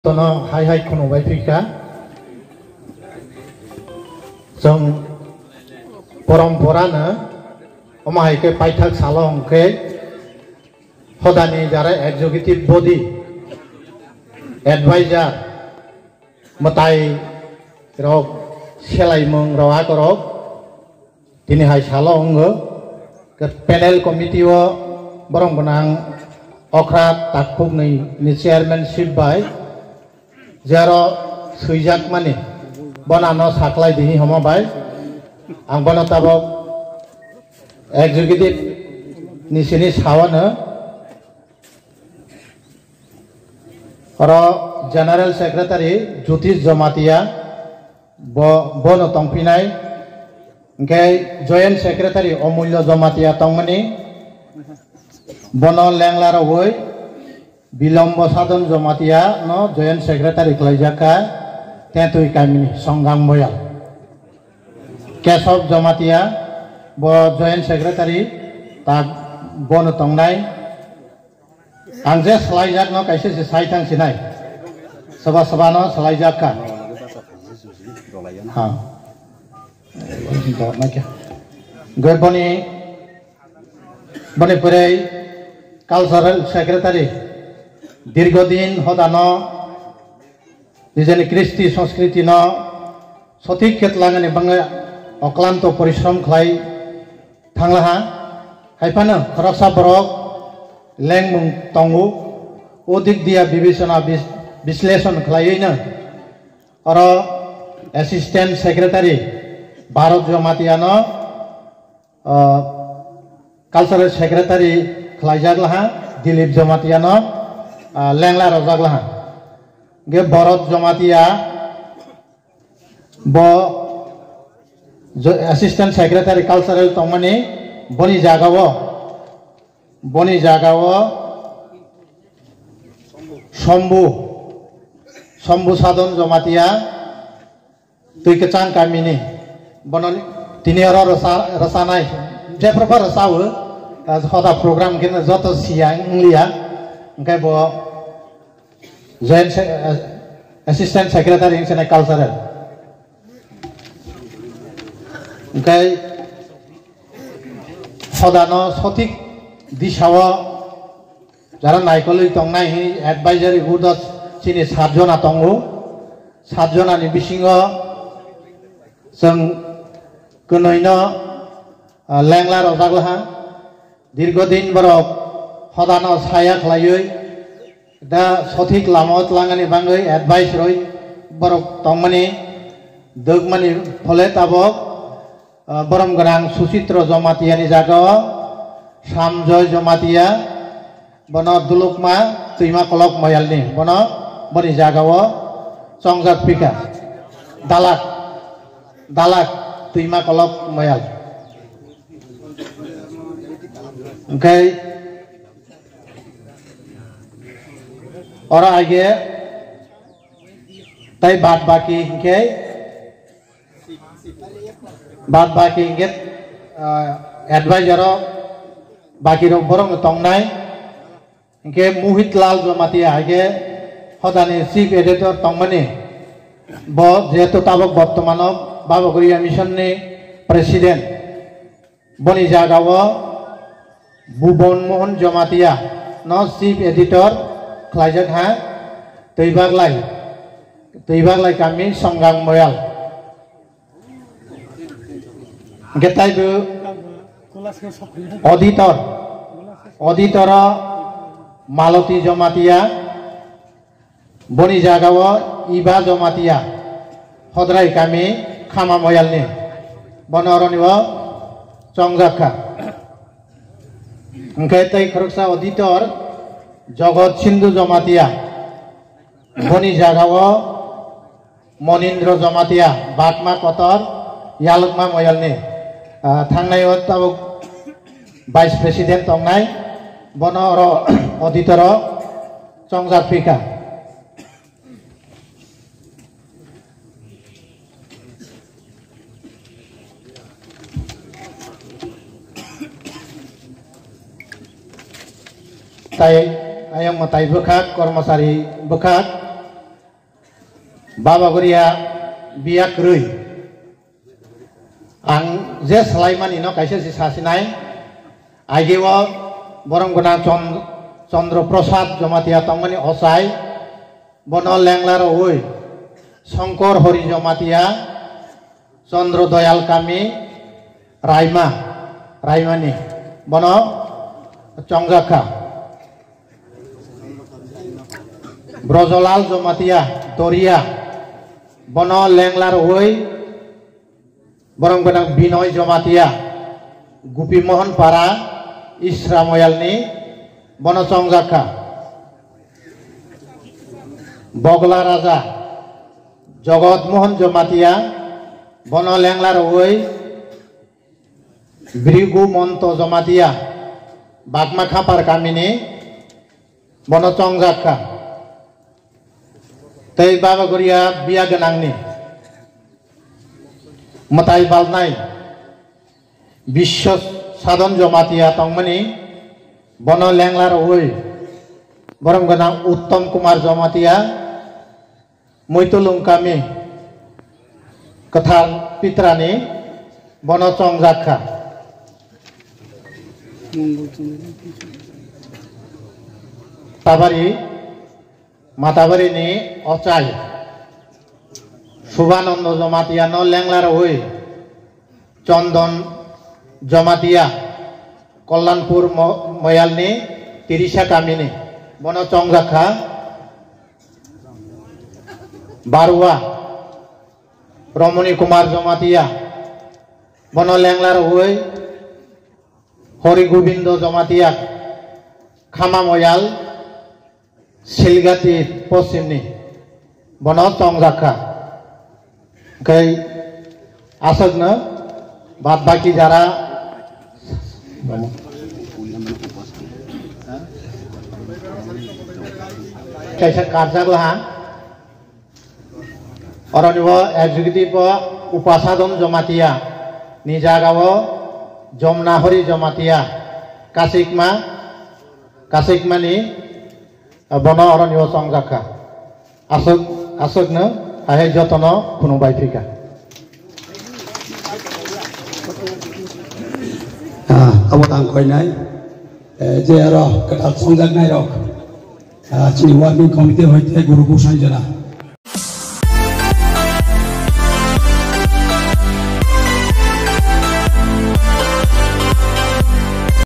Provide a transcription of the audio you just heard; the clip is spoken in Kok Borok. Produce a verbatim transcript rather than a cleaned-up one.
Tono hai hai khunu bai phikha. Chwng poromporano omo hai khe paithak salo hwnkhe hodani jara executive body, advisor, mwtai rok, selaimung rok, tini hai salo wngo. Ke panel committee o borok gwnang okra takhuknwi ni chairmanship bai jero swijakmani bonano saklai dihi homo bai. Ang bono tabok executive ni sini sawano. Oro General Secretary Jyotish Jamatia, bo, bono tongpinai. Hwnkhe Joint Secretary Omulya Jamatia tongmani, bono lengla rogwi Bilombo Sadon Jamatia no Joint Secretary khlaijak kha, Tetwi kamini Songang Boyal. Kesab Jamatia, bo Joint Secretary, tak bono tongnai. Ang je swlaijakno kaisa se sai thang sinai. Soba soba no swlaijak kha. Ha. Dor na kya? Goi boni, boni pore Cultural Secretary. Dirgo din hodano nijeni kristi sanskriti no sothik khe twlangani bagwi oklanto porishrom khlai thanglaha. Haiphano khoroksa borok lengmung tongo. O dik diya bibechona bis-, bisleshon khlaiwi no oro Assistant Secretary Bharat Jamatia no, ah, Cultural Secretary khlaijak laha, Dilip Jamatia no, ah, lengla rojak laha. Ge Bharat Jamatia Bo jo-, Assistant Secretary Cultural tongmani, boni jagao, boni jagao Sombu, Sombu Sadon Jomatia, twi kwchang kamini. Bono tini oro rwsa-, rwsanai, jephru pha rwsao, hoda program khe joto siya wngliya, hwnkhe bo Joint Se-, eh, Assistant Secretary wngse nai Cultural. Hwnkhe hodano sothik disao jara naikolwi tongnai hwnwi advisory board o chini sat jona tongo. Sat jonani bisingo chwng kwnwino, ah, lengla rojak laha. Dirgo din borok hodano saya khlaiwi da sothik lama o twlangani bagwi advice rwi borok tongmani, dwkmani phole tabok, ah, borom gwnang Suchitra Jomatia ni jagao Samjoy Jomatia, bono Dulukma Twima Kolok Moyalni, bono boni jagao chongjak phika. Dalak, Dalak Twima Kolok Moyal. Hwnkhe oro age tai bad baki hwnkhe, bad baki hwnkhe, ah, advisor o baki rok borok no tongnai. Hwnkhe Mohit Lal Jomatia hai khe hodani chief editor tongmani, bo jehetu tabok bortomano Baba Guriya Mission ni president, boni jagao Bhuban Mohan Jomatia no chief editor khlaijak ha, Twibaglai, Twibaglai kami Songang Moyal. Hwnkhe taibo auditor, auditor o Maloti Jomatia, boni jagao Iba Jomatia, Hodrai kami Khama Moyalni, bono oroni o chongjak kha. Hwnkhe tei khoroksa auditor Jogot Sindhu Jomatia, boni jagao Monindra Jomatia, Bakma Kotor, Yalwkma Moyalni, ah, thangnai o tabuk Vice President tongnai, bono oro auditor o chongjak phika. Tai ayang mwtai bwkhak, kormosari bwkhak, Baba Goria biya kwrwi. Ang je salaimani no kaisa si sasinai. Aigeo borom gwnang Chon-, Chandra Prasad Jamatia tongmani ochai. Bono lengla rwi Shankar Hari Jamatia, Chandra Doyal Kami, Raima, Raimani. Bono chongjak kha. Brojolal Jamatia, Doria, bono lengla rwi borom gwnang Binoy Jamatia, Gupi Mohan Para, Isra Moyalni, bono chongjak kha. Bogla Raja, Jogot Mohan Jamatia, bono lengla rwi Brigu Monto Jamatia, Bakma Khapar Kamini, bono chongjak kha. Tei Baba Goria biya gwnangni mwtai balnai Biswa Sadhan Jamatia tongmani, bono lengla rwi borom gwnang Uttom Kumar Jamatia, Muitulung Kami, Kwthar Pitrani, bono chongjak kha. Tabari, Matabarini ochai Subhanando Jamatia no lengla rwi Chondon Jamatia, Kollanpur Mo-, Moyalni Tirisa Kamini, bono chongjak kha. Barua Romoni Kumar Jamatia, bono lengla rwi Hori Gobindo Jamatia, Khama Moyal, Silgati Poschimni, bono chongjak kha. Hwnkhe aswkno bad baki jara kaisa karjago ha. Oroni bo executive o Upasadon Jamatia ni jaga o Jomna Hori Jamatia, Kasikma, Kasikmani, bono oroni bo chongjak kha. Aswk, aswkno ahai jotono khunung bai phika. Ah, abo tang koinai, eh, je aro kwtal chongjaknai rok, ah, chini working committee hoite guru busain jora.